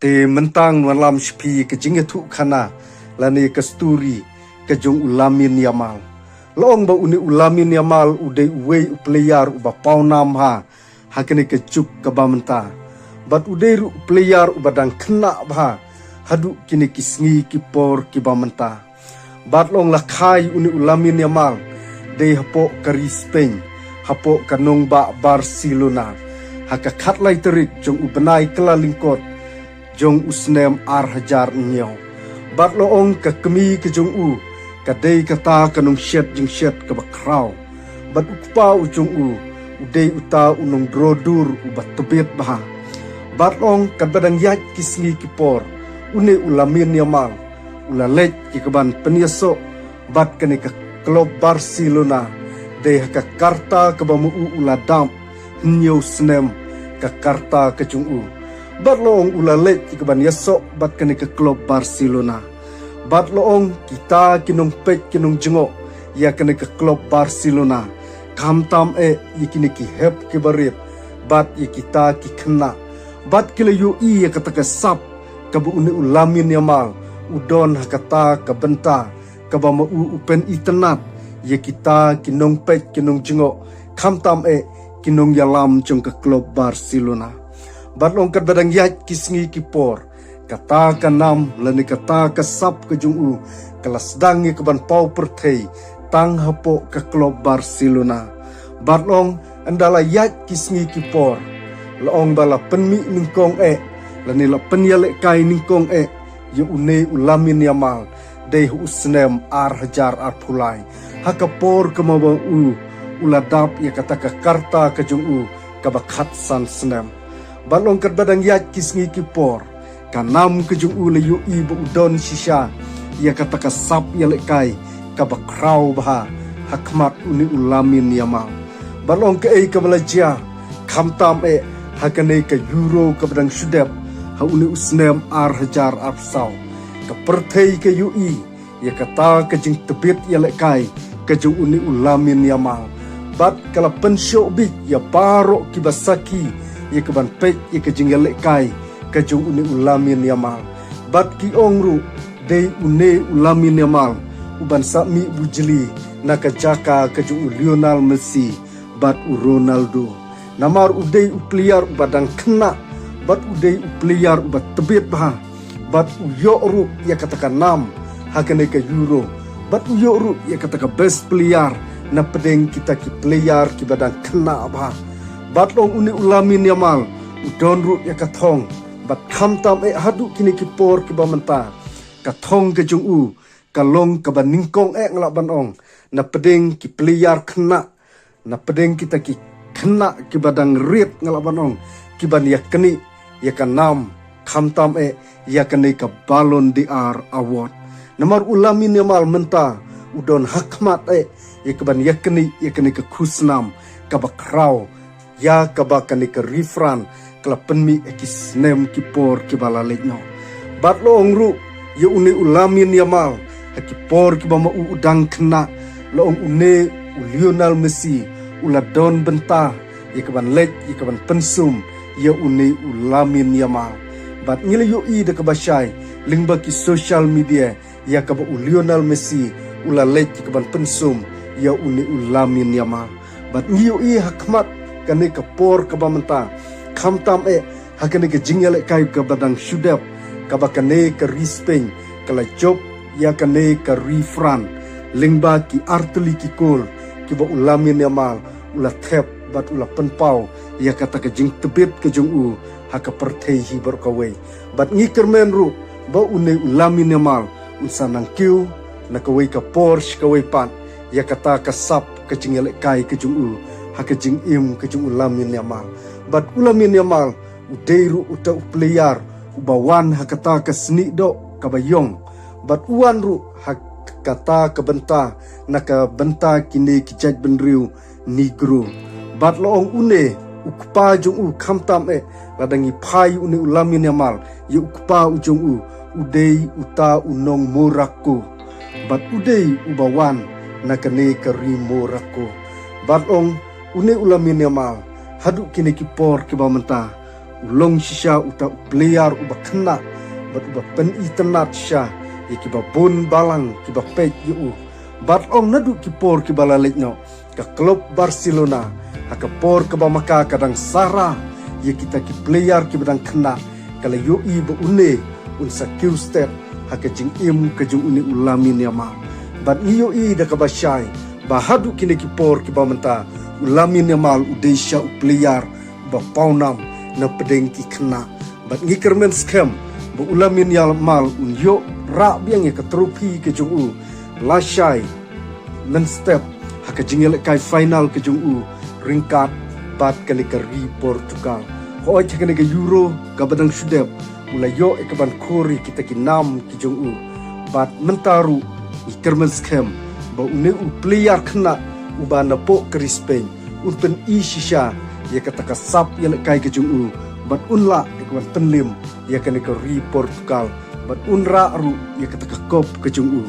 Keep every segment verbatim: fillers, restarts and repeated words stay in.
Te mynta ngan wallam sha phi ka jingïathuhkhana lane ka story ka jong u Lamine Yamal. La ong ba une u Lamine Yamal u dei uwei u player uba pawnam bha ha kane ka juk kaba mynta. Bad u dei ruh u player uba dang khynnah bha haduh kine ki sngi ki por kiba mynta. Bad la ong la kha ïa une u Lamine Yamal dei hapoh ka ri Spain, hapoh ka nongbah Barcelona, ha ka khatlai tarik jong u bnai Kyllalyngkot jong u snem ar hajar hynñiew. Bad la ong ka kmie ka jong u ka dei kata ka nongshet jingshet kaba khraw. Bad u kpa u jong u u dei uta u nongdro dur uba tbit bha. Bad la ong katba dang ïaid ki sngi ki por, une u Lamine Yamal u la leit ïa kaban pynïasoh bad kane ka klub Barcelona, dei ha ka karta kaba ma u u la dap hynñiew snem ka karta ka jong u. Bad la ong u la leit ïa kaban ïasoh bad kane ka klub Barcelona. Bad la ong kita ki nongpeit ki nongjngoh ïa kane ka klub Barcelona, khamtam eh ïa kine ki hep kiba rit bad ïa kita ki khynnah, bad ki la ïohi ïa kata ka sap kaba une u Lamine Yamal u don ha kata ka bynta kaba ma u u pynitynnad ïa kita ki nongpeit ki nongjngoh, khamtam eh ki nongïalam jong ka klub Barcelona. Bad la ong katba dang ïaid ki sngi ki por, kata ka nam lane kata ka sap ka jong u ka la sdang ïa kaban paw pyrthei tang hapoh ka klub Barcelona. Bad la ong ynda la ïaid ki sngi ki por, la ong ba la pynmih nyngkong eh lane la pynïalehkai nyngkong eh ïa une u Lamine Yamal dei ha u snem ar hajar arphew lai, ha ka por kaba ma u u la dap ïa kata ka karta ka jong u kaba khatsan snem. Bad la ong katba dang ïaid ki sngi ki por, ka nam ka jong u la ïohi ba u don shisha ïa kata ka sap ïalehkai kaba khraw bha ha khmat une u Lamine Yamal. Bad la ong kaei kaba la jia, khamtam eh ha kane ka Euro kaba dang shu dep ha une u snem ar hajar arphew saw, ka pyrthei ka ïohi ïa kata ka jingtbit ïalehkai ka jong une u Lamine Yamal. Bad ka la pynshoh bit ïa baroh kiba sakhi ïa kaban peit ïa ka jingïalehkai ka jong une u Lamine Yamal. Bad ki ong ruh dei une u Lamine Yamal uban sa mih bujli na ka jaka ka jong u Lionel Messi bad u Ronaldo. Namar u dei u player uba dang khynnah, bad u dei u player uba tbit bha, bad u ïoh ruh ïa kata ka nam ha kane ka Euro, bad u ïoh ruh ïa kata ka best player na pdeng kita ki player kiba dang khynnah bha. Bad la ong une u Lamine Yamal u don ruh ïa ka thong, bad khamtam eh haduh kine ki por kiba mynta, ka thong ka jong u ka long kaba nyngkong eh nga lah ban ong na pdeng ki player khynnah, na pdeng kita ki khynnah kiba dang rit nga lah ban ong, kiban ïaknieh ïa ka nam, khamtam eh ïa kane ka Ballon d'Or award. Namar u Lamine Yamal mynta u don ha khmat eh ïa kaban ïaknieh ïa kane ka khusnam kaba khraw ïa kaba kane ka ri France ka la pynmih ha ki snem ki por kiba la leit noh. Bad la ong ruh ïa une u Lamine Yamal, ha ki por kiba ma u u dang khynnah, la ong une u Lionel Messi u la don bynta ïa kaban leit ïa kaban pynsum ïa une u Lamine Yamal. Bad ngi la ïohi da kaba shai lyngba ki social media ïa kaba u Lionel Messi u la leit ïa kaban pynsum ïa une u Lamine Yamal. Bad ngi ïohi ha khmat kane ka por kaba mynta, khamtam eh ha kane ka jingïalehkai kaba dang shu dep, kaba kane ka ri Spain ka la jop ïa kane ka ri France lyngba ki artylli ki kol kiba u Lamine Yamal u la thep bad u la pynpaw ïa kata ka jingtbit ka jong u ha ka pyrthei hi baroh kawei. Bad ngi kyrmen ruh ba une u Lamine Yamal un sa nang kiew na kawei ka por sha kawei pat ïa kata ka sap ka jingïalehkai ka jong u ha ka jingim ka jong u Lamine Yamal. Bad u Lamine Yamal u dei ruh uta u player uba wan ha kata ka snieh doh kaba ïong, bad u wan ruh ha kata ka bynta na ka bynta kine ki jaitbynriew Negro. Bad la ong une u kpa jong u, khamtam eh lada ngi phai une u Lamine Yamal ïa u kpa u jong u, u dei uta u nong Morocco, bad u dei uba wan na kane ka ri Morocco. Bad la ong une u Lamine Yamal haduh kine ki por kiba mynta U long shisha uta u player uba khynnah bad uba pynitynnad shisha ïa kiba bun balang kiba peit ïa u. Bad long naduh ki por kiba la leit noh, ka klub Barcelona, ha ka por kaba ma ka ka dang sara ïa kita ki player kiba dang khynnah, ka la ïohi ba une un sa kiew step ha ka jingim ka jong une u Lamine Yamal. Bad ngi ïohi da kaba shai ba haduh kine ki por kiba mynta, u Lamine Yamal u dei shisha u player ba pawnam na pdeng ki khynnah. Bad ngi kyrmen skhem ba u Lamine Yamal un ïoh rah biang ïa ka trophy ka jong u lashai mynstep ha ka jingïalehkai final ka jong u ryngkat bad kane ka ri Portugal. Hooid, ha kane ka Euro kaba dang shu dep, u la ïoh ïa kaban khur ïa kita ki nam ki jong u. Bad mynta ruh ngi kyrmen skhem ba une u player khynnah uba napoh ka ri Spain un pyni shisha ïa kata ka sap ïalehkai ka jong u, bad un lah ïa kaban pynlim ïa kane ka ri Portugal, bad un rah ruh ïa kata ka kop ka jong u.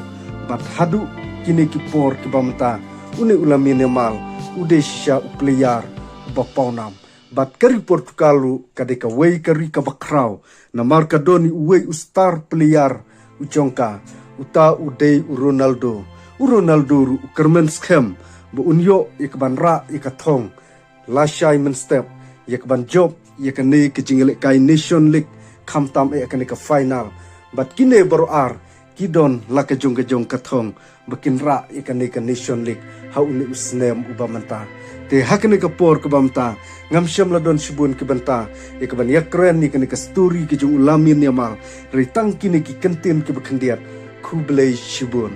Bad haduh kine ki por kiba mynta, une u Lamine Yamal u dei shisha u player uba pawnam. Bad ka ri Portugal ruh ka dei kawei ka ri kaba khraw, namar ka don ïa uwei u star player u jong ka, uta u dei u Ronaldo. U Ronaldo ruh u kyrmen skhem ba un ïoh ïa kaban rah ïa ka thong lashai mynstep ïa kaban jop ïa kane ka jingïalehkai Nation League, khamtam eh ïa kane ka final. Bad kine baroh ar ki don la ka jong ka jong ka thong ba kin rah ïa kane ka Nation League ha une u snem uba mynta. Te ha kane ka por kaba mynta, ngam shym la don shibun ki bynta ïa kaban ïakren ïa kane ka story ka jong u Lamine Yamal, hynrei tang kine ki kyntien kiba khyndiat. Khublei shibun.